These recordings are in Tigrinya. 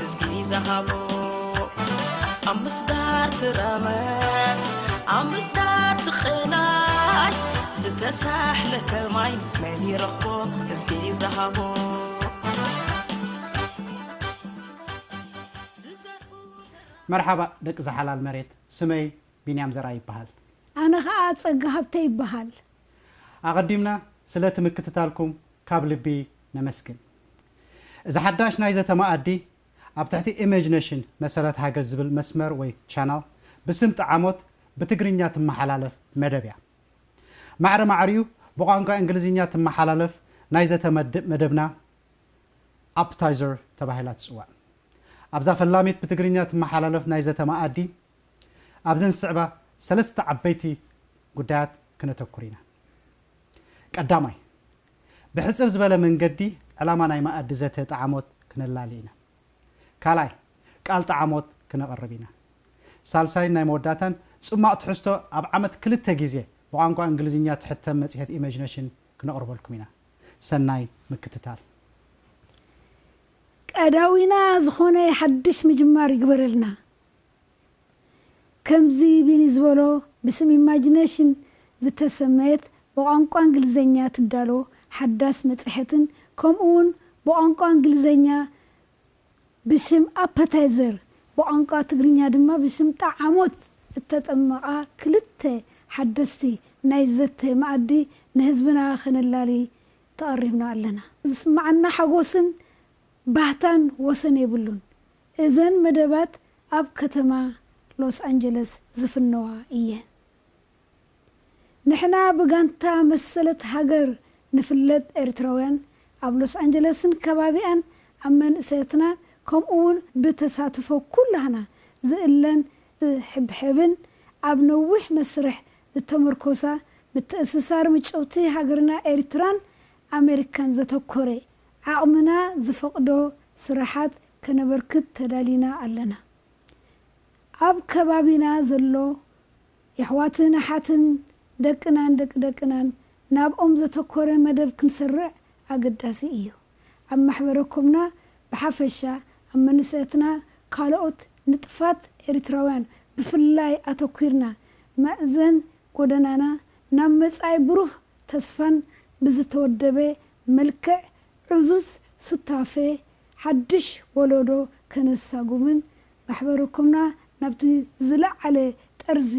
እስኪ ዝሃቦ ኣብ ምስጋር ትረመት ኣብ ምስጋር ትቕናይ ዝተሳሕለተ ማይ መን ይረኽቦ እስኪ ዝሃቦ መርሓባ ደቂ ዝሓላል መሬት፣ ስመይ ቢንያም ዘርኣይ ይበሃል። ኣነ ኸዓ ጸጋ ሃብተ ይበሃል። ኣቐዲምና ስለቲ ምክትታልኩም ካብ ልቢ ነመስግን። እዚ ሓዳሽ ናይ ዘተ መኣዲ ኣብ ትሕቲ ኢሜጅነሽን መሰረት ሃገር ዝብል መስመር ወይ ቻናል ብስም ጠዓሞት ብትግርኛ ትመሓላለፍ መደብ እያ። ማዕረ ማዕሪኡ ብቋንቋ እንግሊዝኛ ትመሓላለፍ ናይ ዘተ መድ- መደብና ኣፕታይዘር ተባሂላ ትፅዋዕ። ኣብዛ ፈላሚት ብትግርኛ ትመሓላለፍ ናይ ዘተ መኣዲ ኣብዘን ዝስዕባ ሰለስተ ዓበይቲ ጉዳያት ክነተኩር ኢና። ቀዳማይ፣ ብሕፅር ዝበለ መንገዲ ዕላማ ናይ መኣዲ ዘተ ጠዓሞት ክነላሊ ኢና። ካልኣይ፣ ቃል ጠዓሞት ክነቕርብ ኢና። ሳልሳይን ናይ መወዳእታን፣ ፅማቕ ትሕዝቶ ኣብ ዓመት ክልተ ግዜ ብቋንቋ እንግሊዝኛ ትሕተም መፅሄት ኢሜጅነሽን ክነቕርበልኩም ኢና። ሰናይ ምክትታል። ቀዳዊና ዝኾነ ሓድሽ ምጅማር ይግበረልና። ከምዚ ቢኒ ዝበሎ ብስም ኢማጅነሽን ዝተሰመየት ብቋንቋ እንግሊዝኛ ትዳሎ ሓዳስ መፅሐትን ከምኡ እውን ብቋንቋ እንግሊዝኛ ብሽም ኣፐታይዘር ብቋንቋ ትግርኛ ድማ ብሽም ጠዓሞት እተጠመቓ ክልተ ሓደስቲ ናይ ዘተ መኣዲ ንህዝብና ከነላሊ ተቐሪብና ኣለና። ዝስማዓና ሓጎስን ባህታን ወሰን የብሉን። እዘን መደባት ኣብ ከተማ ሎስ ኣንጀለስ ዝፍነዋ እየን። ንሕና ብጋንታ መሰለት ሃገር ንፍለጥ ኤርትራውያን ኣብ ሎስ ኣንጀለስን ከባቢኣን ኣብ መንእሰያትና ከምኡ እውን ብተሳትፎ ኩላህና ዝእለን ዝሕብሕብን ኣብ ነዊሕ መስርሕ ዝተመርኮሳ ምትእስሳር ምጭውቲ ሃገርና ኤርትራን ኣሜሪካን ዘተኮረ ዓቕምና ዝፈቕዶ ስራሓት ከነበርክት ተዳሊና ኣለና። ኣብ ከባቢና ዘሎ የሕዋትን ኣሓትን ደቅናን ደቂ ደቅናን ናብኦም ዘተኮረ መደብ ክንሰርዕ ኣገዳሲ እዩ። ኣብ ማሕበረኮምና ብሓፈሻ ኣብ መንእሰያትና ካልኦት ንጥፋት ኤርትራውያን ብፍላይ ኣተኲርና መእዘን ጎደናና ናብ መጻኢ ብሩህ ተስፋን ብዝተወደበ መልክዕ ዕዙዝ ሱታፌ ሓድሽ ወለዶ ከነሳጉምን ማሕበረኮምና ናብቲ ዝለዓለ ጠርዚ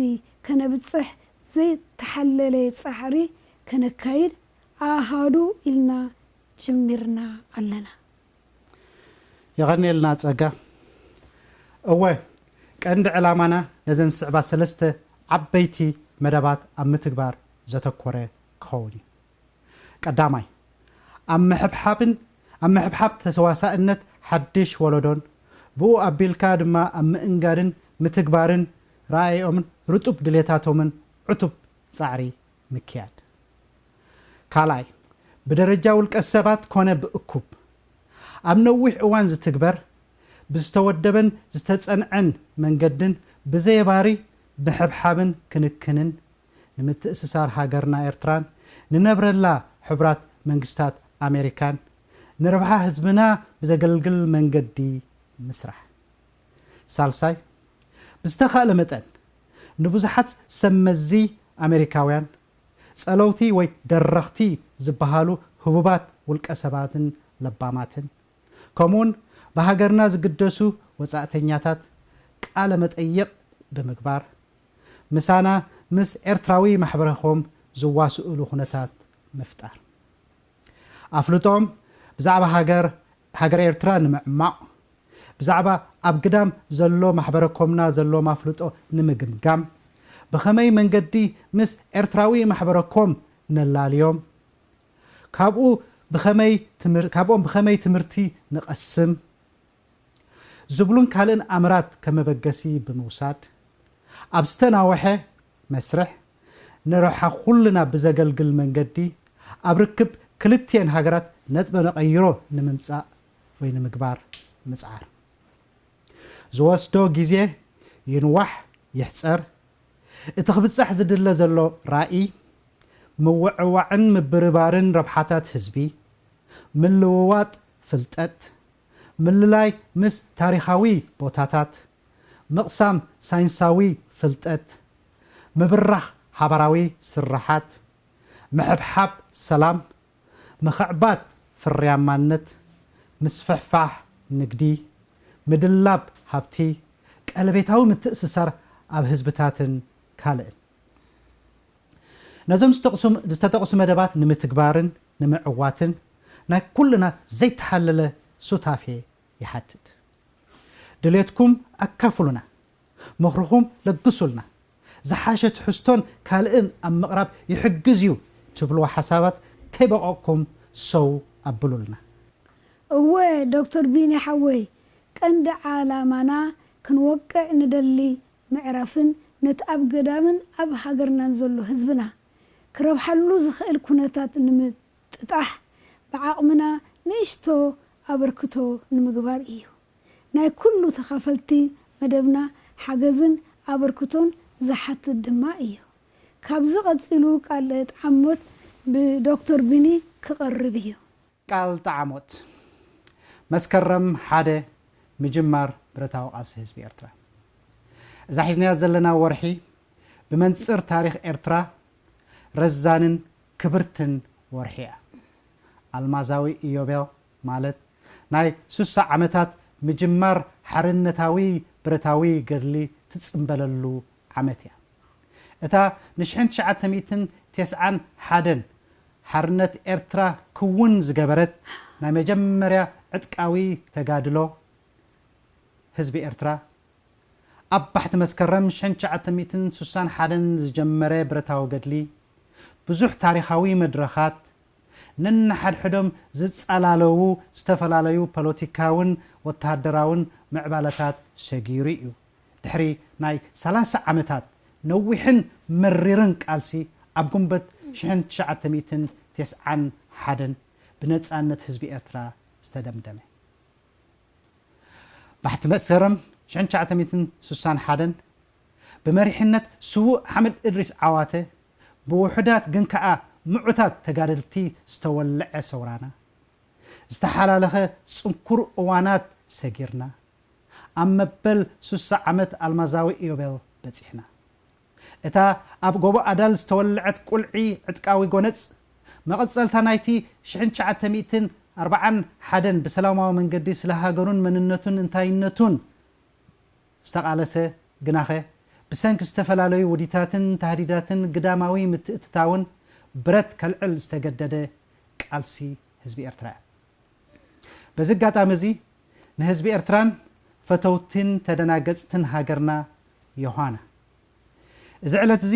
ከነብጽሕ ዘይተሓለለ ጻዕሪ ከነካይድ ኣሃዱ ኢልና ጀሚርና ኣለና። የቐንየልና ጸጋ። እወ፣ ቀንዲ ዕላማና ነዘን ዝስዕባ ሰለስተ ዓበይቲ መደባት ኣብ ምትግባር ዘተኮረ ክኸውን እዩ። ቀዳማይ፣ ኣብ ምሕብሓብን ኣብ ምሕብሓብ ተሰዋሳእነት ሓድሽ ወለዶን ብኡ ኣቢልካ ድማ ኣብ ምእንጋድን ምትግባርን ረኣይኦምን ርጡብ ድሌታቶምን ዕቱብ ጻዕሪ ምክያድ። ካልኣይ፣ ብደረጃ ውልቀ ሰባት ኮነ ብእኩብ ኣብ ነዊሕ እዋን ዝትግበር ብዝተወደበን ዝተጸንዐን መንገድን ብዘየባሪ ምሕብሓብን ክንክንን ንምትእስሳር ሃገርና ኤርትራን ንነብረላ ሕቡራት መንግስታት ኣሜሪካን ንረብሓ ህዝብና ብዘገልግል መንገዲ ምስራሕ። ሳልሳይ፣ ብዝተኻእለ መጠን ንብዙሓት ሰብ መዚ ኣሜሪካውያን ጸለውቲ ወይ ደረኽቲ ዝበሃሉ ህቡባት ውልቀ ሰባትን ለባማትን ከምኡውን ብሃገርና ዝግደሱ ወጻእተኛታት ቃለ መጠይቕ ብምግባር ምሳና ምስ ኤርትራዊ ማሕበረኮም ዝዋስእሉ ኩነታት ምፍጣር። ኣፍልጦም ብዛዕባ ሃገር ሃገር ኤርትራ ንምዕማቕ፣ ብዛዕባ ኣብ ግዳም ዘሎ ማሕበረኮምና ዘሎም ኣፍልጦ ንምግምጋም፣ ብኸመይ መንገዲ ምስ ኤርትራዊ ማሕበረኮም ነላልዮም፣ ካብኡ ብኸመይ ትምህር- ካብኦም ብኸመይ ትምህርቲ ንቐስም ዝብሉን ካልእን ኣምራት ከመበገሲ ብምውሳድ ኣብ ዝተናወሐ መስርሕ ንረብሓ ኩልና ብዘገልግል መንገዲ ኣብ ርክብ ክልቲኤን ሃገራት ነጥበ ነቐይሮ ንምምጻእ ወይ ንምግባር ምጽዓር። ዝወስዶ ግዜ ይንዋሕ ይሕጸር፣ እቲ ክብጻሕ ዝድለ ዘሎ ራኢ ምውዕዋዕን ምብርባርን ረብሓታት ህዝቢ፣ ምልውዋጥ ፍልጠት፣ ምልላይ ምስ ታሪኻዊ ቦታታት፣ ምቕሳም ሳይንሳዊ ፍልጠት፣ ምብራኽ ሓባራዊ ስራሓት፣ ምሕብሓብ ሰላም፣ ምኽዕባት ፍርያማነት፣ ምስፍሕፋሕ ንግዲ፣ ምድላብ ሃብቲ፣ ቀለቤታዊ ምትእስሳር ኣብ ህዝብታትን ካልእን። ነዞም ዝተጠቕሱ መደባት ንምትግባርን ንምዕዋትን ናይ ኩልና ዘይተሓለለ ሱታፌ ይሓትት። ድሌትኩም ኣካፍሉና፣ ምኽርኹም ለግሱልና። ዝሓሸ ትሕዝቶን ካልእን ኣብ ምቕራብ ይሕግዝ እዩ ትብልዎ ሓሳባት ከይበቐቕኩም ሰው ኣብሉልና። እወ ዶክተር ቢኒ ሓወይ፣ ቀንዲ ዓላማና ክንወቅዕ ንደሊ ምዕራፍን ነቲ ኣብ ገዳምን ኣብ ሃገርናን ዘሎ ህዝብና ክረብሓሉ ዝኽእል ኩነታት ንምጥጣሕ ብዓቕምና ንእሽቶ ኣበርክቶ ንምግባር እዩ። ናይ ኩሉ ተኻፈልቲ መደብና ሓገዝን ኣበርክቶን ዝሓትት ድማ እዩ። ካብዚ ቀጺሉ ቃል ጣዕሞት ብዶክተር ቢኒ ክቐርብ እዩ። ቃል ጣዕሞት መስከረም ሓደ ምጅማር ብረታዊ ቃልሲ ህዝቢ ኤርትራ። እዛ ሒዝናያ ዘለና ወርሒ ብመንጽር ታሪኽ ኤርትራ ረዛንን ክብርትን ወርሒ እያ። ኣልማዛዊ ኢዮቤል ማለት ናይ ሱሳ ዓመታት ምጅማር ሓርነታዊ ብረታዊ ገድሊ ትጽምበለሉ ዓመት እያ። እታ ንሽሕን ትሽዓተ ሚእትን ተስዓን ሓደን ሓርነት ኤርትራ ክውን ዝገበረት ናይ መጀመርያ ዕጥቃዊ ተጋድሎ ህዝቢ ኤርትራ፣ ኣብ ባሕቲ መስከረም ሽሕን ትሽዓተ ሚእትን ስሳን ሓደን ዝጀመረ ብረታዊ ገድሊ፣ ብዙሕ ታሪኻዊ መድረኻት፣ ነንሓድሕዶም ዝጸላለዉ ዝተፈላለዩ ፖለቲካውን ወተሃደራውን ምዕባለታት ሰጊሩ እዩ። ድሕሪ ናይ ሰላሳ ዓመታት ነዊሕን መሪርን ቃልሲ፣ ኣብ ግንቦት ሽሕን ትሽዓተ ሚእትን ተስዓን ሓደን ብነጻነት ህዝቢ ኤርትራ ዝተደምደመ። ባሕቲ መስከረም ሽሕን ትሽዓተ ሚእትን ስሳን ሓደን ብመሪሕነት ስዉእ ሓምድ እድሪስ ዓዋተ ብውሑዳት ግን ከኣ ምዑታት ተጋደልቲ ዝተወልዐ ሰውራና፣ ዝተሓላለኸ ጽንኩር እዋናት ሰጊርና፣ ኣብ መበል ስሳ ዓመት ኣልማዛዊ ኢዮቤል በጺሕና። እታ ኣብ ጎቦ ኣዳል ዝተወልዐት ቁልዒ ዕጥቃዊ ጎነጽ፣ መቐጸልታ ናይቲ ሽሕን ትሽዓተ ሚእትን ኣርብዓን ሓደን ብሰላማዊ መንገዲ ስለ ሃገሩን መንነቱን እንታይነቱን ዝተቓለሰ፣ ግናኸ ብሰንኪ ዝተፈላለዩ ውዲታትን ታህዲዳትን ግዳማዊ ምትእትታውን ብረት ከልዕል ዝተገደደ ቃልሲ ህዝቢ ኤርትራ እያ። በዚ ኣጋጣሚ እዚ ንህዝቢ ኤርትራን ፈተውትን ተደናገጽትን ሃገርና ዮሃና፣ እዚ ዕለት እዚ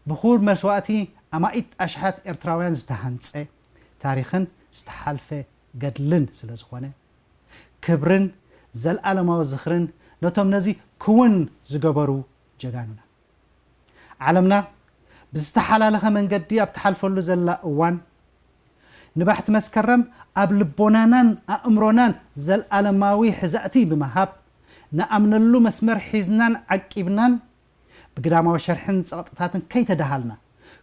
ብኽቡር መስዋእቲ ኣማኢት ኣሽሓት ኤርትራውያን ዝተሃንጸ ታሪኽን ዝተሓልፈ ገድልን ስለ ዝኾነ፣ ክብርን ዘልኣለማዊ ዝኽርን ነቶም ነዚ ክውን ዝገበሩ ጀጋኑና። ዓለምና ብዝተሓላለኸ መንገዲ ኣብ ትሓልፈሉ ዘላ እዋን፣ ንባሕቲ መስከረም ኣብ ልቦናናን ኣእምሮናን ዘልኣለማዊ ሕዛእቲ ብምሃብ፣ ንኣምነሉ መስመር ሒዝናን ዓቂብናን፣ ብግዳማዊ ሸርሕን ጸቕጥታትን ከይተደሃልና፣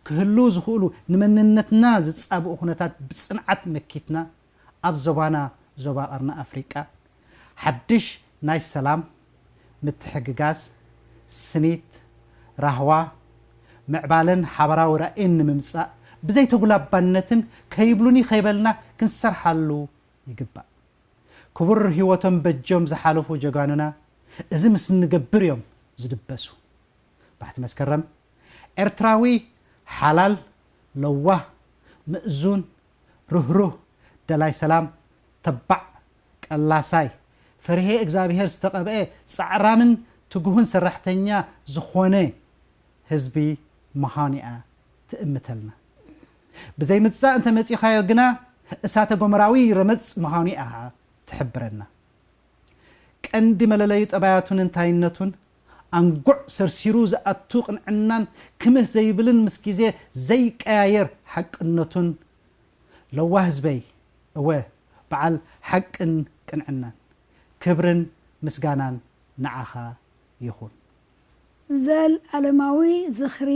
ክህልዉ ዝኽእሉ ንመንነትና ዝጻብኡ ኩነታት ብጽንዓት መኪትና፣ ኣብ ዞባና፣ ዞባ ቀርኒ ኣፍሪቃ፣ ሓድሽ ናይ ሰላም፣ ምትሕግጋዝ፣ ስኒት፣ ራህዋ፣ ምዕባለን ሓባራዊ ራእይን ንምምጻእ ብዘይተጉላባነትን ከይብሉኒ ከይበልና ክንሰርሓሉ ይግባእ። ክቡር ህይወቶም በጆም ዝሓለፉ ጀጋኑና እዚ ምስ እንገብር እዮም ዝድበሱ። ባሕቲ መስከረም ኤርትራዊ ሓላል፣ ለዋህ፣ ምእዙን፣ ርህሩህ፣ ደላይ ሰላም፣ ተባዕ፣ ቀላሳይ፣ ፈሪሄ እግዚኣብሄር ዝተቐብአ ጻዕራምን ትጉህን ሰራሕተኛ ዝኾነ ህዝቢ ምዃኑ እያ ትእምተልና። ብዘይ ምጽጻእ እንተ መጺኻዮ ግና እሳተ ጎመራዊ ረመጽ ምዃኑ እያ ትሕብረና። ቀንዲ መለለዩ ጠባያቱን እንታይነቱን፣ ኣንጉዕ ሰርሲሩ ዝኣቱ ቅንዕናን ክምህ ዘይብልን ምስ ግዜ ዘይቀያየር ሓቅነቱን፣ ለዋህ ህዝበይ፣ እወ በዓል ሓቅን ቅንዕናን፣ ክብርን ምስጋናን ንዓኻ ይኹን። ዘልኣለማዊ ዝኽሪ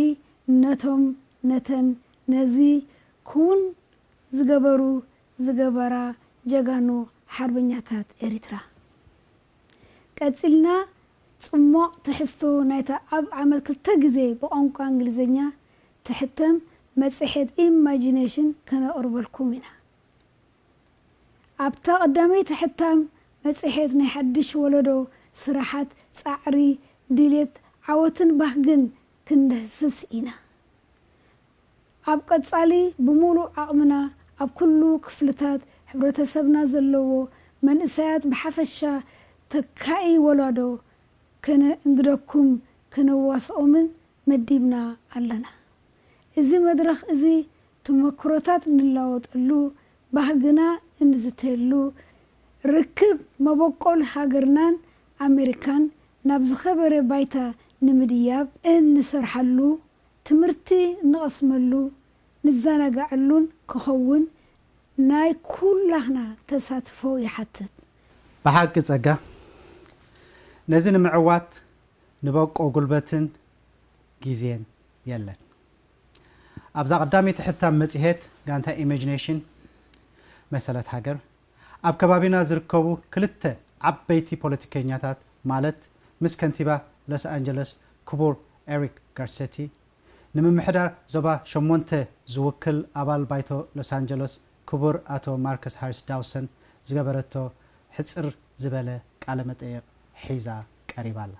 ነቶም ነተን ነዚ ክውን ዝገበሩ ዝገበራ ጀጋኑ ሓርበኛታት ኤሪትራ። ቀጺልና ጽሟቕ ትሕዝቶ ናይታ ኣብ ዓመት ክልተ ግዜ ብቋንቋ እንግሊዝኛ ትሕተም መጽሔት ኢማጂኔሽን ከነቕርበልኩም ኢና። ኣብታ ቀዳመይቲ ሕታም መጽሔት ናይ ሓድሽ ወለዶ ስራሓት፣ ጻዕሪ፣ ድሌት፣ ዓወትን ባህግን ክንድህስስ ኢና። ኣብ ቀጻሊ ብምሉእ ዓቕምና ኣብ ኩሉ ክፍልታት ሕብረተሰብና ዘለዎ መንእሰያት ብሓፈሻ ተካኢ ወላዶ ከነእንግደኩም ከነዋስኦምን መዲብና ኣለና። እዚ መድረኽ እዚ ተመክሮታት ንለዋወጠሉ፣ ባህግና እንዝተየሉ፣ ርክብ መበቆል ሃገርናን ኣሜሪካን ናብ ዝኸበረ ባይታ ንምድያብ እንሰርሓሉ፣ ትምህርቲ ንቐስመሉ፣ ንዘናግዐሉን ክኸውን ናይ ኩላህና ተሳትፎ ይሓትት። ብሓቂ ጸጋ፣ ነዚ ንምዕዋት ንበቆ ጉልበትን ግዜን የለን። ኣብዛ ቀዳመይቲ ሕታም መጽሔት ጋንታ ኢማጂኔሽን መሰለት ሃገር፣ ኣብ ከባቢና ዝርከቡ ክልተ ዓበይቲ ፖለቲከኛታት፣ ማለት ምስ ከንቲባ ሎስ ኣንጀለስ ክቡር ኤሪክ ጋርሴቲ፣ ንምምሕዳር ዞባ ሸሞንተ ዝውክል ኣባል ባይቶ ሎስ ኣንጀለስ ክቡር ኣቶ ማርከስ ሃሪስ ዳውሰን ዝገበረቶ ሕጽር ዝበለ ቃለ መጠይቕ ሒዛ ቀሪባ ኣላ።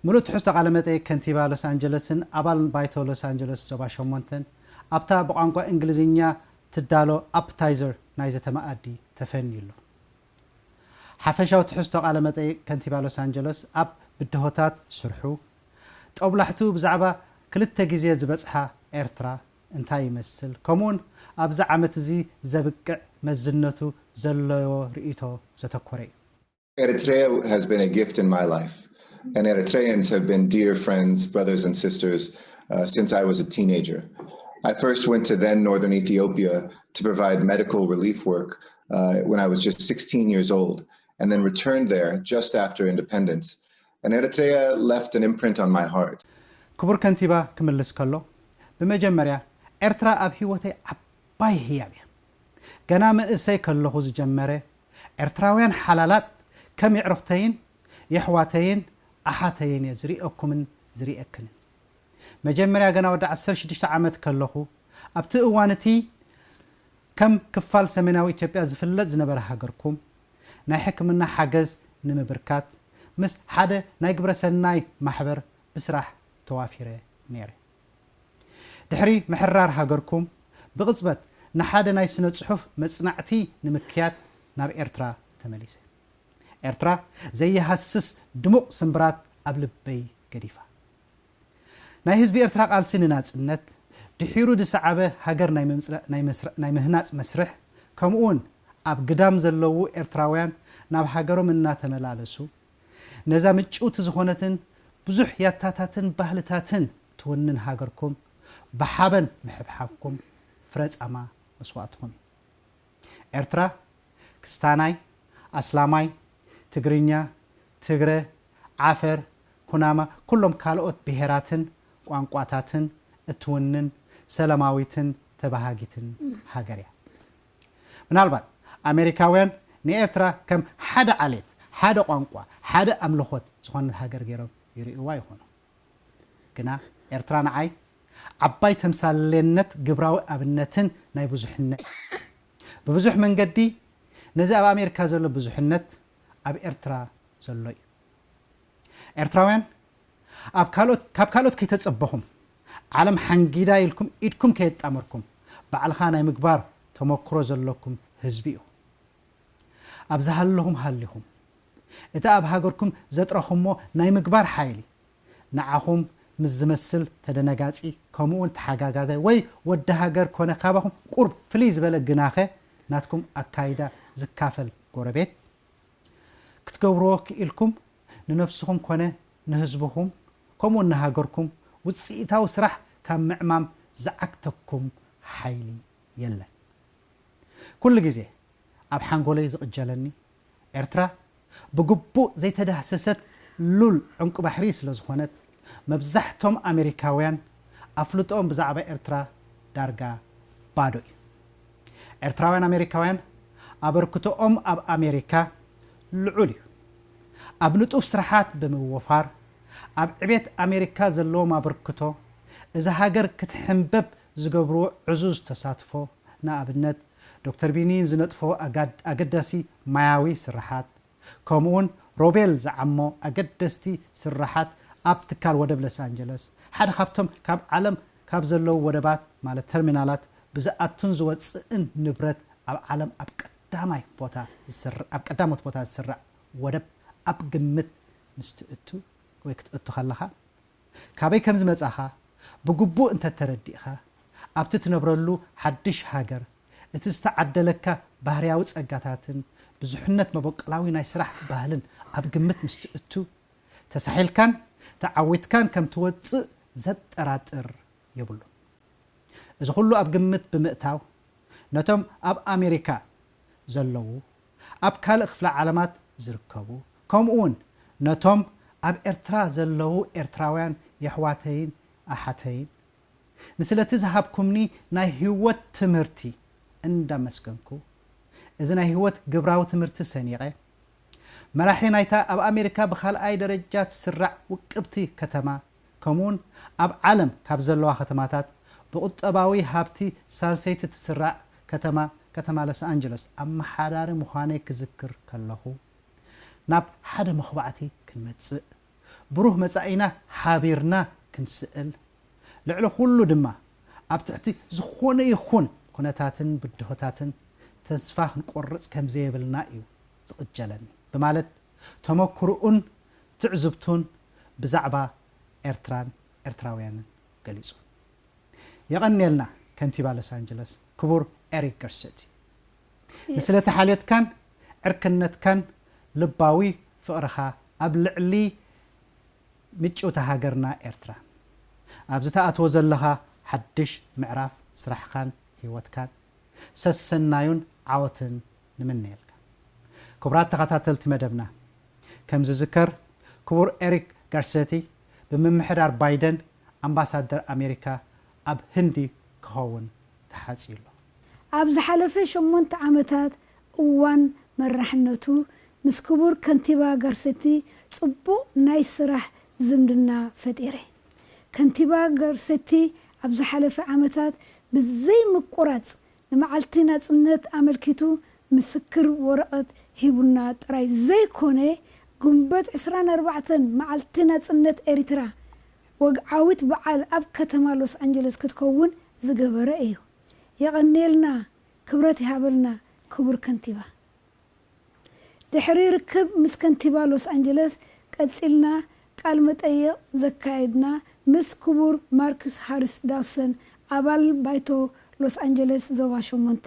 ምሉእ ትሕዝቶ ቃለ መጠይቕ ከንቲባ ሎስ ኣንጀለስን ኣባል ባይቶ ሎስ ኣንጀለስ ዞባ ሸሞንተን ኣብታ ብቋንቋ እንግሊዝኛ ትዳሎ ኣፕታይዘር ናይ ዘተ መኣዲ ተፈንዩ ኣሎ። ሓፈሻዊ ትሕዝቶ ቃለ መጠይቕ ከንቲባ ሎስ ኣንጀለስ ኣብ ብድሆታት ስርሑ፣ ጦብላሕቱ ብዛዕባ ክልተ ግዜ ዝበጽሓ ኤርትራ እንታይ ይመስል፣ ከምኡውን ኣብዚ ዓመት እዚ ዘብቅዕ መዝነቱ ዘለዎ ርእይቶ ዘተኮረ እዩ። Eritrea has been a gift in my life, and Eritreans have been dear friends, brothers, and sisters uh, since I was a teenager. I first went to then northern Ethiopia to provide medical relief work uh, when I was just sixteen years old, and then returned there just after independence. And Eritrea left an imprint on my heart. ክቡር ከንቲባ ክምልስ ከሎ፣ ብመጀመርያ ኤርትራ ኣብ ህይወተይ ዓባይ ህያብ እያ። ገና መንእሰይ ከለኹ ዝጀመረ፣ ኤርትራውያን ሓላላት ከም የዕሩኽተይን የሕዋተይን ኣሓተይን እየ ዝርእየኩምን ዝርእየክንን። መጀመርያ ገና ወዲ ዓሰርተ ሽዱሽተ ዓመት ከለኹ፣ ኣብቲ እዋን እቲ ከም ክፋል ሰሜናዊ ኢትዮጵያ ዝፍለጥ ዝነበረ ሃገርኩም ናይ ሕክምና ሓገዝ ንምብርካት ምስ ሓደ ናይ ግብረሰናይ ማሕበር ብስራሕ ተዋፊረ ነይረ። ድሕሪ ምሕራር ሃገርኩም ብቕጽበት ንሓደ ናይ ስነ ጽሑፍ መጽናዕቲ ንምክያድ ናብ ኤርትራ ተመሊሰ። ኤርትራ ዘይሃስስ ድሙቕ ስምብራት ኣብ ልበይ ገዲፋ። ናይ ህዝቢ ኤርትራ ቃልሲ ንናጽነት፣ ድሒሩ ዝሰዓበ ሃገር ናይ ምምጽ- ናይ መስር- ናይ ምህናጽ መስርሕ፣ ከምኡውን ኣብ ግዳም ዘለዉ ኤርትራውያን ናብ ሃገሮም እናተመላለሱ ነዛ ምጭውቲ ዝኾነትን ብዙሕ ያታታትን ባህልታትን ትውንን ሃገርኩም ብሓበን ምሕብሓብኩም ፍረ ጻማ መስዋእትኹም እዩ። ኤርትራ ክስታናይ፣ ኣስላማይ፣ ትግርኛ፣ ትግረ፣ ዓፈር፣ ኩናማ፣ ኩሎም ካልኦት ብሄራትን ቋንቋታትን እትውንን ሰላማዊትን ተበሃጊትን ሃገር እያ። ምናልባት ኣሜሪካውያን ንኤርትራ ከም ሓደ ዓሌት፣ ሓደ ቋንቋ፣ ሓደ ኣምልኾት ዝኾነት ሃገር ገይሮም ይርእይዋ ይኾኑ። ግና ኤርትራ ንዓይ ዓባይ ተምሳሌነት፣ ግብራዊ ኣብነትን ናይ ብዙሕነት። ብብዙሕ መንገዲ ነዚ ኣብ ኣሜሪካ ዘሎ ብዙሕነት ኣብ ኤርትራ ዘሎ እዩ። ኤርትራውያን ኣብ ካልኦት ካብ ካልኦት ከይተጸበኹም፣ ዓለም ሓንጊዳ ኢልኩም ኢድኩም ከየጣመርኩም ባዕልኻ ናይ ምግባር ተመክሮ ዘለኩም ህዝቢ ኢኹም። ኣብ ዝሃለኹም ሃሊኹም እቲ ኣብ ሃገርኩም ዘጥረኹሞ ናይ ምግባር ሓይሊ ንዓኹም ምስ ዝመስል ተደነጋጺ ከምኡውን ተሓጋጋዛይ ወይ ወዲ ሃገር ኮነ ካባኹም ቁርብ ፍልይ ዝበለ ግናኸ ናትኩም ኣካይዳ ዝካፈል ጎረቤት ክትገብርዎ ክኢልኩም ንነብስኹም ኮነ ንህዝብኹም ከምኡውን ንሃገርኩም ውጽኢታዊ ስራሕ ካብ ምዕማም ዝዓግተኩም ሓይሊ የለን። ኩሉ ግዜ ኣብ ሓንጎለይ ዝቕጀለኒ ኤርትራ ብግቡእ ዘይተዳህሰሰት ሉል ዕንቁ ባሕሪ ስለ ዝኾነት መብዛሕቶም ኣሜሪካውያን ኣፍልጦኦም ብዛዕባ ኤርትራ ዳርጋ ባዶ እዩ። ኤርትራውያን ኣሜሪካውያን ኣበርክቶኦም ኣብ ኣሜሪካ ልዑል እዩ። ኣብ ንጡፍ ስራሓት ብምውፋር ኣብ ዕቤት ኣሜሪካ ዘለዎም ኣበርክቶ፣ እዛ ሃገር ክትሕንበብ ዝገብርዎ ዕዙዝ ተሳትፎ፣ ንኣብነት ዶክተር ቢኒ ዝነጥፎ ኣጋድ- ኣገዳሲ ማያዊ ስራሓት፣ ከምኡውን ሮቤል ዝዓሞ ኣገደስቲ ስራሓት ኣብ ትካል ወደብ ሎስ ኣንጀለስ፣ ሓደ ካብቶም ካብ ዓለም ካብ ዘለዉ ወደባት ማለት ተርሚናላት ብዝኣቱን ዝወፅእን ንብረት ኣብ ዓለም ኣብ ቀዳማይ ቦታ ዝስር- ኣብ ቀዳሞት ቦታ ዝስራዕ ወደብ ኣብ ግምት ምስ ትእቱ ወይ ክትእቱ ከለኻ፣ ካበይ ከም ዝመጻኻ ብግቡእ እንተተረዲእኻ፣ ኣብቲ ትነብረሉ ሓድሽ ሃገር እቲ ዝተዓደለካ ባህርያዊ ጸጋታትን ብዙሕነት መበቆላዊ ናይ ስራሕ ባህልን ኣብ ግምት ምስ ትእቱ፣ ተሳሒልካን ተዓዊትካን ከም ትወጽእ ዘጠራጥር የብሉን። እዚ ኩሉ ኣብ ግምት ብምእታው፣ ነቶም ኣብ ኣሜሪካ ዘለዉ፣ ኣብ ካልእ ክፍለ ዓለማት ዝርከቡ፣ ከምኡውን ነቶም ኣብ ኤርትራ ዘለዉ ኤርትራውያን የሕዋተይን ኣሓተይን፣ ንስለቲ ዝሃብኩምኒ ናይ ህይወት ትምህርቲ እንዳመስገንኩ፣ እዚ ናይ ህይወት ግብራዊ ትምህርቲ ሰኒቐ፣ መራሒ ናይታ ኣብ ኣሜሪካ ብኻልኣይ ደረጃ ትስራዕ ውቅብቲ ከተማ፣ ከምኡውን ኣብ ዓለም ካብ ዘለዋ ከተማታት ብቁጠባዊ ሃብቲ ሳልሰይቲ ትስራዕ ከተማ፣ ከተማ ሎስ ኣንጀለስ ኣመሓዳሪ ምዃነይ ክዝክር ከለኹ፣ ናብ ሓደ መኹባዕቲ ክንመጽእ፣ ብሩህ መጻኢና ሓቢርና ክንስእል፣ ልዕሊ ኩሉ ድማ ኣብ ትሕቲ ዝኾነ ይኹን ኩነታትን ብድሆታትን ተስፋ ክንቆርጽ ከም ዘየብልና እዩ ዝቕጀለኒ፣ ብማለት ተመክሮኡን ትዕዝብቱን ብዛዕባ ኤርትራን ኤርትራውያንን ገሊጹ። የቐንየልና ከንቲባ ሎስ ኣንጀለስ ክቡር ኤሪክ ገርሴቲ፣ ንስለቲ ሓልዮትካን ዕርክነትካን ልባዊ ፍቕርኻ ኣብ ልዕሊ ምጭውቲ ሃገርና ኤርትራ፣ ኣብ ዝተኣትዎ ዘለኻ ሓድሽ ምዕራፍ ስራሕኻን ህይወትካን ሰሰናዩን ዓወትን ንምነየልካ። ክቡራት ተኸታተልቲ መደብና፣ ከም ዝዝከር ክቡር ኤሪክ ጋርሴቲ ብምምሕዳር ባይደን ኣምባሳደር ኣሜሪካ ኣብ ህንዲ ክኸውን ተሓጽዩ ኣሎ። ኣብ ዝሓለፈ ሸሞንተ ዓመታት እዋን መራሕነቱ ምስ ክቡር ከንቲባ ጋርሴቲ ጽቡቕ ናይ ስራሕ ዝምድና ፈጢረ። ከንቲባ ጋርሴቲ ኣብ ዝሓለፈ ዓመታት ብዘይ ምቁራጽ ንመዓልቲ ናጽነት ኣመልኪቱ ምስክር ወረቐት ሂቡና ጥራይ ዘይኮነ፣ ግንቦት ዕስራን ኣርባዕተን መዓልቲ ናጽነት ኤሪትራ ወግዓዊት በዓል ኣብ ከተማ ሎስ ኣንጀለስ ክትከውን ዝገበረ እዩ። የቐንየልና፣ ክብረት ይሃበልና ክቡር ከንቲባ። ድሕሪ ርክብ ምስ ከንቲባ ሎስ ኣንጀለስ ቀጺልና ቃል መጠይቕ ዘካየድና ምስ ክቡር ማርኩስ ሃሪስ ዳውሰን ኣባል ባይቶ ሎስ ኣንጀለስ ዞባ ሸሞንተ።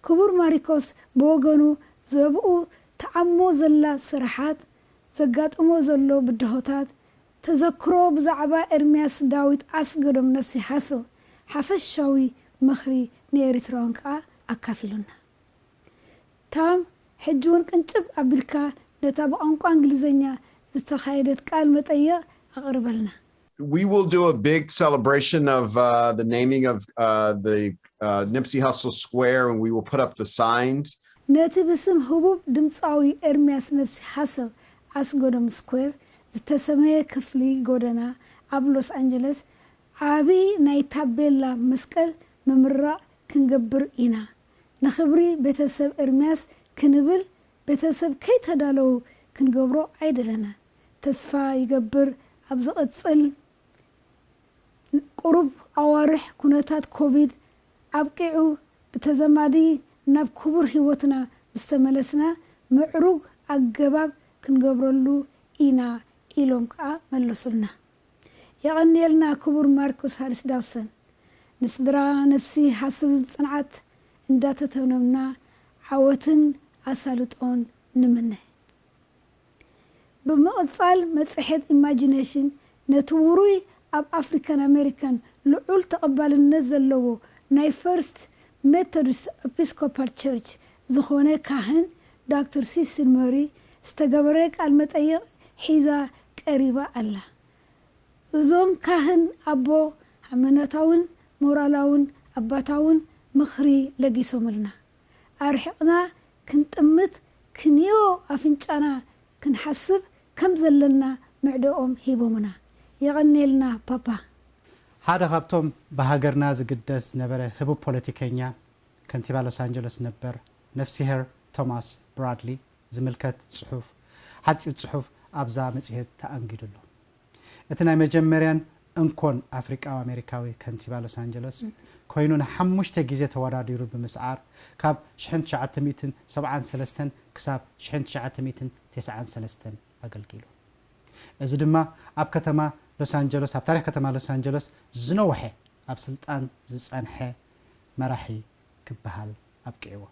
ክቡር ማሪኮስ ብወገኑ ዘብኡ ተዓሞ ዘላ ስራሓት፣ ዘጋጥሞ ዘሎ ብድሆታት፣ ተዘክሮ ብዛዕባ ኤርምያስ ዳዊት ኣስገዶም ነፍሲ ሃስል ሓፈሻዊ ምኽሪ ንኤሪትራውያን ከኣ ኣካፊሉና። ታም፣ ሕጂ እውን ቅንጭብ ኣቢልካ ነታ ብቋንቋ እንግሊዝኛ ዝተኻየደት ቃል መጠይቕ ኣቕርበልና። We will do a big celebration of uh, the naming of uh, the uh, Nipsey Hussle Square, and we will put up the signs. ነቲ ብስም ህቡብ ድምጻዊ ኤርምያስ ነብሲ ሃሰብ ኣስገዶም ስኩዌር ዝተሰመየ ክፍሊ ጎደና ኣብ ሎስ ኣንጀለስ ዓቢ ናይ ታቤላ መስቀል ምምራቕ ክንገብር ኢና። ንኽብሪ ቤተሰብ ኤርምያስ ክንብል ቤተሰብ ከይተዳለዉ ክንገብሮ ኣይደለናን። ተስፋ ይገብር ኣብ ዝቕጽል ቁሩብ ኣዋርሕ ኩነታት ኮቪድ ኣብቂዑ ብተዘማዲ ናብ ክቡር ህይወትና ምስ ተመለስና ምዕሩግ ኣገባብ ክንገብረሉ ኢና ኢሎም ከኣ መለሱልና። የቐንየልና ክቡር ማርኩስ ሃሪስ ዳውሰን። ንስድራ ነፍሲ ሃስል ጽንዓት እንዳተተመነና ዓወትን ኣሳልጦን ንምነ። ብምቕጻል መጽሔት ኢማጂነሽን ነቲ ውሩይ ኣብ ኣፍሪካን ኣሜሪካን ልዑል ተቐባልነት ዘለዎ ናይ ፈርስት ሜቶዲስት ኤፒስኮፓል ቸርች ዝኾነ ካህን ዶክተር ሲሲል መሪ ዝተገበረ ቃል መጠይቕ ሒዛ ቀሪባ ኣላ። እዞም ካህን ኣቦ ሃይማኖታውን ሞራላውን ኣባታውን ምኽሪ ለጊሶምልና። ኣርሒቕና ክንጥምት ክንዮ ኣፍንጫና ክንሓስብ ከም ዘለና ምዕደኦም ሂቦምና። የቐኔልና ፓፓ። ሓደ ካብቶም ብሃገርና ዝግደስ ዝነበረ ህቡብ ፖለቲከኛ ከንቲባ ሎስ ኣንጀለስ ነበር ነፍስሄር ቶማስ ብራድሊ ዝምልከት ጽሑፍ፣ ሓጺር ጽሑፍ ኣብዛ መጽሔት ተኣንጊዱ ኣሎ። እቲ ናይ መጀመርያን እንኮን ኣፍሪቃዊ ኣሜሪካዊ ከንቲባ ሎስ ኣንጀለስ ኮይኑ ንሓሙሽተ ግዜ ተወዳዲሩ ብምስዓር ካብ ሽሕን ትሽዓተ ሚእትን ሰብዓን ሰለስተን ክሳብ ሽሕን ትሽዓተ ሚእትን ተስዓን ሰለስተን ኣገልጊሉ። እዚ ድማ ኣብ ከተማ ሎስ ኣንጀለስ፣ ኣብ ታሪኽ ከተማ ሎስ ኣንጀለስ ዝነውሐ ኣብ ስልጣን ዝጸንሐ መራሒ ክበሃል ኣብቂዕዎ።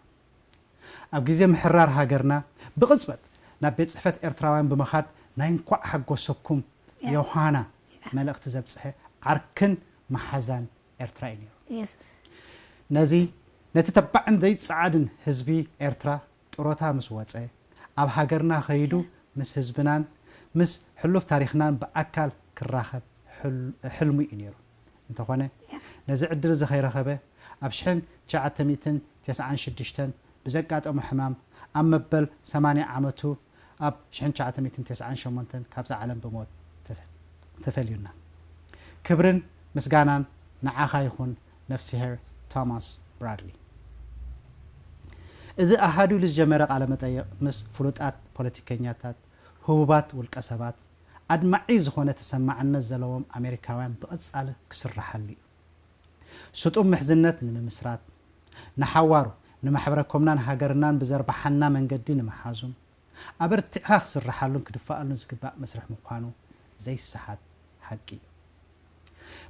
ኣብ ግዜ ምሕራር ሃገርና ብቕጽበት ናብ ቤት ጽሕፈት ኤርትራውያን ብምኻድ ናይ እንኳዕ ሓጎሰኩም ያ። ዮሃና ያ። መልእኽቲ ዘብጽሐ ዓርክን መሓዛን ኤርትራ እዩ ነይሩ። የሱስ። ነዚ ነቲ ተባዕን ዘይጸዓድን ህዝቢ ኤርትራ ጥሮታ ምስ ወጸ፣ ኣብ ሃገርና ከይዱ ምስ ህዝብናን ምስ ሕሉፍ ታሪኽናን ብኣካል ክራኸብ ሕል-፣ ሕልሙ እዩ ነይሩ። እንተኾነ፣ ያ። ነዚ ዕድል እዚ ከይረኸበ፣ ኣብ ሽሕን ትሽዓተ ሚእትን ተስዓን ሽዱሽተን ብዘጋጠሞ ሕማም ኣብ መበል ሰማንያ ዓመቱ ኣብ ሽሕን ትሽዓተ ሚእትን ተስዓን ሸሞንተን ካብዛ ዓለም ብሞት ተፈ-፣ ተፈልዩና። ክብርን ምስጋናን ንዓኻ ይኹን ነፍስሄር ቶማስ ብራድሊ። እዚ ኣሃዱ ኢሉ ዝጀመረ ቃለ መጠይቕ ምስ ፍሉጣት ፖለቲከኛታት፣ ህቡባት ውልቀ ሰባት፣ ኣድማዒ ዝኾነ ተሰማዕነት ዘለዎም ኣሜሪካውያን ብቐጻሊ ክስርሓሉ እዩ። ስጡም ምሕዝነት ንምምስራት፣ ንሓዋሩ ንማሕበረ ኮምናን ሃገርናን ብዘርባሓና መንገዲ ንምሓዙን ኣበርቲዕኻ ክስርሓሉን ክድፋኣሉን ዝግባእ መስርሕ ምዃኑ ዘይሰሓት ሓቂ እዩ።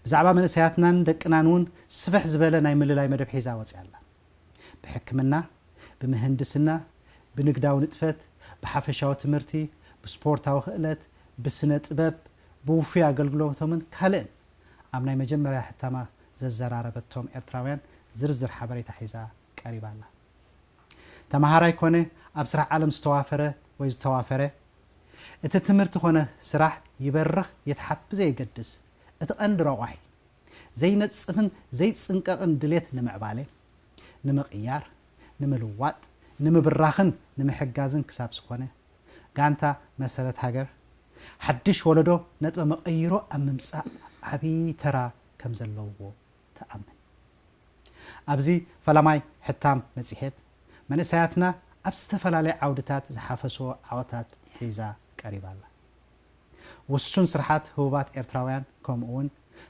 ብዛዕባ መንእሰያትናን ደቅናን እውን ስፍሕ ዝበለ ናይ ምልላይ መደብ ሒዛ ወፂኣ ኣላ። ብሕክምና፣ ብምህንድስና፣ ብንግዳዊ ንጥፈት፣ ብሓፈሻዊ ትምህርቲ፣ ብስፖርታዊ ክእለት፣ ብስነ ጥበብ፣ ብውፉይ ኣገልግሎቶምን ካልእን ኣብ ናይ መጀመርያ ሕታማ ዘዘራረበቶም ኤርትራውያን ዝርዝር ሓበሬታ ሒዛ ቀሪባ ኣላ። ተመሃራይ ኮነ ኣብ ስራሕ ዓለም ዝተዋፈረ ወይ ዝተዋፈረ፣ እቲ ትምህርቲ ኮነ ስራሕ ይበርኽ ይትሓት ብዘየገድስ፣ እቲ ቀንዲ ረቋሒ፣ ዘይነጽፍን ዘይጽንቀቕን ድሌት ንምዕባለ፣ ንምቕያር፣ ንምልዋጥ፣ ንምብራኽን ንምሕጋዝን ክሳብ ዝኾነ፣ ጋንታ መሰረት ሃገር፣ ሓድሽ ወለዶ ነጥበ መቐይሮ ኣብ ምምጻእ ዓቢ ተራ ከም ዘለዎ ትኣምን። ኣብዚ ፈላማይ ሕታም መጽሔት፣ መንእሰያትና ኣብ ዝተፈላለየ ዓውድታት ዝሓፈስዎ ዓወታት ሒዛ ቀሪባ ኣላ። ውሱን ስርሓት ህቡባት ኤርትራውያን፣ ከምኡውን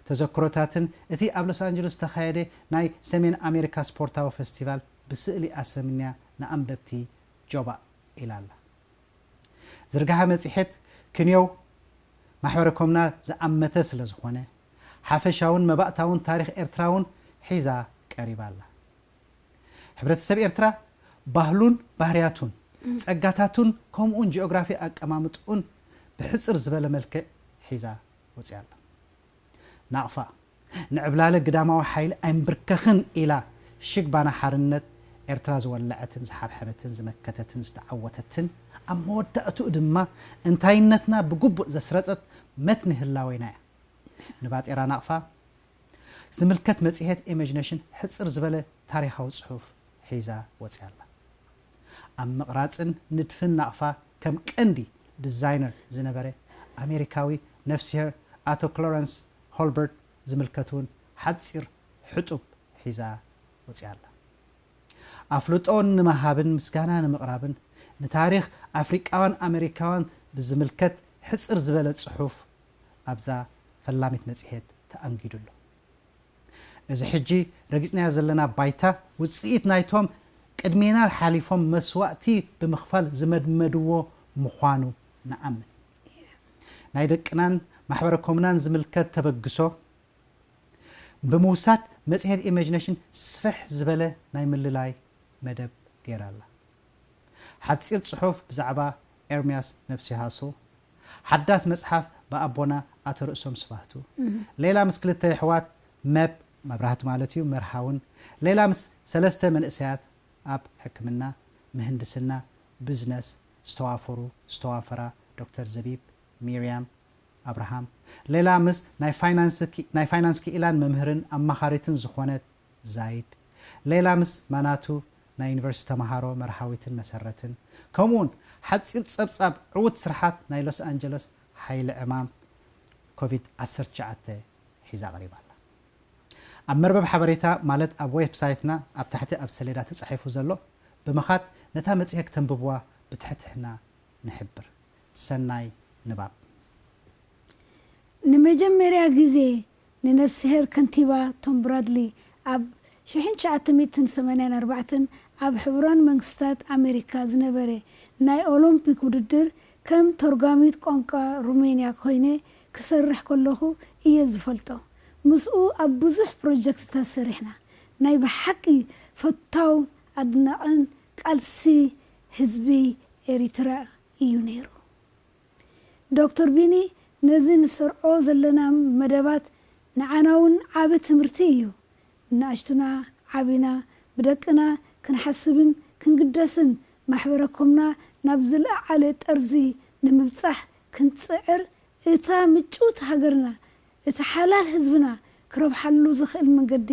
ተዘክሮታትን እቲ ኣብ ሎስ ኣንጀለስ ዝተኻየደ ናይ ሰሜን ኣሜሪካ ስፖርታዊ ፈስቲቫል ብስእሊ ኣሰምንያ ንኣንበብቲ ጆባእ ኢላ ኣላ። ዝርግሐ መጽሔት ክንዮው ማሕበረ ኮምና ዝኣመተ ስለ ዝኾነ፣ ሓፈሻውን መባእታውን ታሪኽ ኤርትራ እውን ሒዛ ቀሪባ ኣላ። ሕብረተሰብ ኤርትራ ባህሉን ባህርያቱን፣ ጸጋታቱን ከምኡውን ጂኦግራፊ ኣቀማምጥኡን ብሕጽር ዝበለ መልክዕ ሒዛ ወጺኣ ኣላ። ናቕፋ፣ ንዕብላለ ግዳማዊ ሓይሊ ኣይንብርከኽን ኢላ ሽግባና ሓርነት ኤርትራ ዝወለዐትን ዝሓብሐበትን ዝመከተትን ዝተዓወተትን፣ ኣብ መወዳእትኡ ድማ እንታይነትና ብግቡእ ዘስረጸት መትኒ ህላዌና እያ። ንባጤራ ናቕፋ ዝምልከት መጽሔት ኢሜጅነሽን ሕጽር ዝበለ ታሪኻዊ ጽሑፍ ሒዛ ወጺኣ ኣላ። ኣብ ምቕራጽን ንድፍን ናቕፋ ከም ቀንዲ ዲዛይነር ዝነበረ ኣሜሪካዊ ነፍስሄር ኣቶ ክሎረንስ ሆልበርት ዝምልከት እውን ሓጺር ሕጡብ ሒዛ ወጺኣ ኣላ። ኣፍልጦ ንምሃብን ምስጋና ንምቕራብን ንታሪኽ ኣፍሪቃውያን ኣሜሪካውያን ብዝምልከት ሕጽር ዝበለ ጽሑፍ ኣብዛ ፈላሚት መጽሔት ተኣንጊዱ ኣሎ። እዚ ሕጂ ረጊጽናዮ ዘለና ባይታ ውጽኢት ናይቶም ቅድሜና ሓሊፎም መስዋእቲ ብምኽፋል ዝመድመድዎ ምዃኑ ንኣምን። ናይ ደቅናን ማሕበረ ኮምናን ዝምልከት ተበግሶ ብምውሳድ መጽሔት ኢሜጅነሽን ስፍሕ ዝበለ ናይ ምልላይ መደብ ገይራ ኣላ። ሓጺር ጽሑፍ ብዛዕባ ኤርምያስ ነብሲሃሱ፣ ሓዳስ መጽሓፍ ብኣቦና ኣቶ ርእሶም ስባህቱ፣ ሌላ ምስ ክልተ የሕዋት መብ መብራህቱ ማለት እዩ፣ መርሃውን፣ ሌላ ምስ ሰለስተ መንእሰያት ኣብ ሕክምና፣ ምህንድስና፣ ብዝነስ ዝተዋፈሩ፣ ዝተዋፈራ ዶክተር ዘቢብ፣ ሚርያም፣ ኣብርሃም፣ ሌላ ምስ ናይ ፋይናንስ ኪ-፣ ናይ ፋይናንስ ክኢላን መምህርን ኣማኻሪትን ዝኾነት ዛይድ፣ ሌላ ምስ ማናቱ ናይ ዩኒቨርሲቲ ተምሃሮ መርሃዊትን መሰረትን፣ ከምኡውን ሓጺር ጸብጻብ ዕዉት ስርሓት ናይ ሎስ ኣንጀለስ ሓይሊ ዕማም ኮቪድ ዓሰርተ ትሽዓተ ሒዛ ቀሪባ ኣላ። ኣብ መርበብ ሓበሬታ፣ ማለት ኣብ ዌብሳይትና፣ ኣብ ታሕቲ ኣብ ሰሌዳ ተጻሒፉ ዘሎ ብምኻድ፣ ነታ መጽሔት ክተንብብዋ ብትሕትና ንሕብር። ሰናይ ንባብ። ንመጀመርያ ግዜ ንነፍስሄር ከንቲባ ቶም ብራድሊ ኣብ ሽሕን ትሽዓተ ሚእትን ሰማንያን ኣርባዕተን ኣብ ሕቡራን መንግስታት ኣሜሪካ ዝነበረ ናይ ኦሎምፒክ ውድድር ከም ተርጓሚት ቋንቋ ሩሜንያ ኮይነ ክሰርሕ ከለኹ እየ ዝፈልጦ። ምስኡ ኣብ ብዙሕ ፕሮጀክትታት ሰሪሕና። ናይ ብሓቂ ፈታው ኣድናቕን ቃልሲ ህዝቢ ኤሪትራ እዩ ነይሩ። ዶክተር ቢኒ፣ ነዚ ንሰርዖ ዘለና መደባት ንዓና እውን ዓቢ ትምህርቲ እዩ። ንኣሽቱና ዓቢና ብደቅና ክንሓስብን ክንግደስን ማሕበረኮምና ናብ ዝለዓለ ጠርዚ ንምብጻሕ ክንጽዕር እታ ምጭውቲ ሃገርና፣ እቲ ሓላል ህዝብና ክረብሓሉ ዝኽእል መንገዲ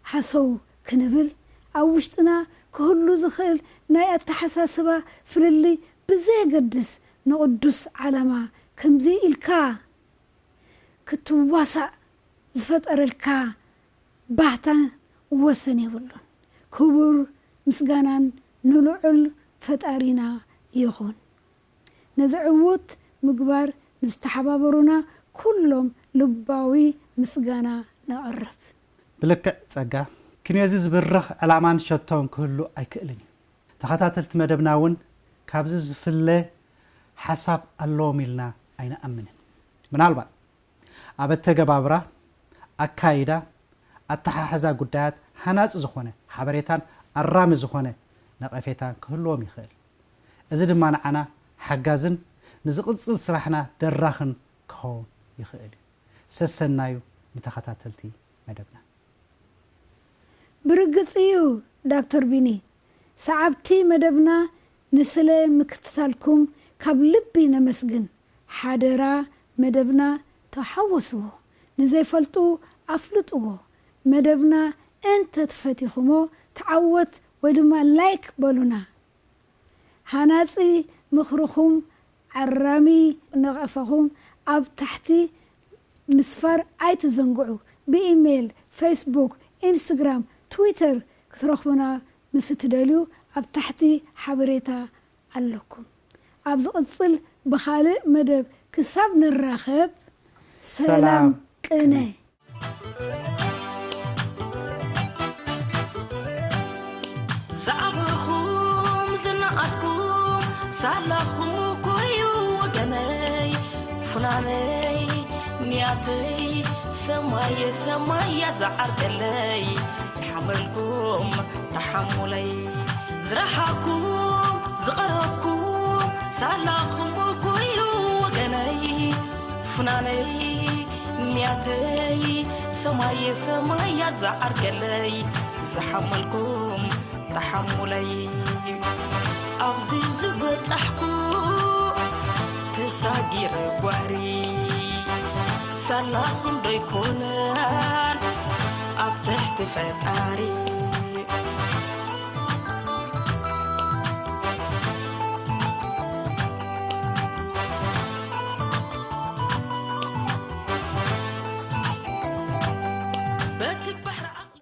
ሃሰው ክንብል፣ ኣብ ውሽጥና ክህሉ ዝኽእል ናይ ኣተሓሳስባ ፍልልይ ብዘየገድስ ንቕዱስ ዓላማ ከምዚ ኢልካ ክትዋሳእ ዝፈጠረልካ ባህታ ወሰን የብሉን። ክቡር ምስጋናን ንልዑል ፈጣሪና ይኹን። ነዚ ዕዉት ምግባር ንዝተሓባበሩና ኩሎም ልባዊ ምስጋና ነቕርብ። ብልክዕ ጸጋ፣ ክንዮዚ ዝብርኽ ዕላማን ሸቶን ክህሉ ኣይክእልን እዩ። ተኸታተልቲ መደብና እውን ካብዚ ዝፍለ ሓሳብ ኣለዎም ኢልና ኣይንኣምንን። ምናልባት ኣብ ኣተገባብራ፣ ኣካይዳ፣ ኣተሓሕዛ ጉዳያት ሃናጺ ዝኾነ ሓበሬታን ኣራሚ ዝኾነ ነቐፌታን ክህልዎም ይኽእል። እዚ ድማ ንዓና ሓጋዝን ንዝቕጽል ስራሕና ደራኽን ክኸውን ይኽእል እዩ። ሰሰናዩ ንተኸታተልቲ መደብና። ብርግጽ እዩ ዳክተር ቢኒ፣ ሰዓብቲ መደብና ንስለ ምክትታልኩም ካብ ልቢ ነመስግን። ሓደራ መደብና ተሓወስዎ፣ ንዘይፈልጡ ኣፍልጥዎ። መደብና እንተ ትፈቲኹሞ ተዓወት ወይ ድማ ላይክ በሉና። ሃናጺ ምኽርኹም፣ ኣራሚ ነቐፈኹም ኣብ ታሕቲ ምስፋር ኣይትዘንግዑ። ብኢሜይል፣ ፌስቡክ፣ ኢንስትግራም፣ ትዊተር ክትረኽቡና ምስ እትደልዩ ኣብ ታሕቲ ሓበሬታ ኣለኩም። ኣብ ዝቕጽል ብኻልእ መደብ ክሳብ ንራኸብ፣ ሰላም ሰላም ቅነ። ቅነ። ዝዓበኹም ዝነኣስኩም ሳላኹም እኮ እዩ ወገነይ፣ ፍናነይ፣ ንያተይ፣ ሰማየ ሰማያ ዝዓርከለይ፣ ዝሓመልኩም ተሓሙለይ፣ ዝረሓቕኩም ዝቐረብኩም ሳላኹም እኮ እዩ ወገነይ፣ ፍናነይ፣ ንያተይ፣ ሰማየ ሰማያ ዝዓርከለይ፣ ዝሓመልኩም ተሓሙለይ፣ ኣብዚ ዝበጻሕኩ ተሳጊረ ጓህሪ፣ ሳላኹም ዶ ኣይኮነን ኣብ ትሕቲ ፈጣሪ።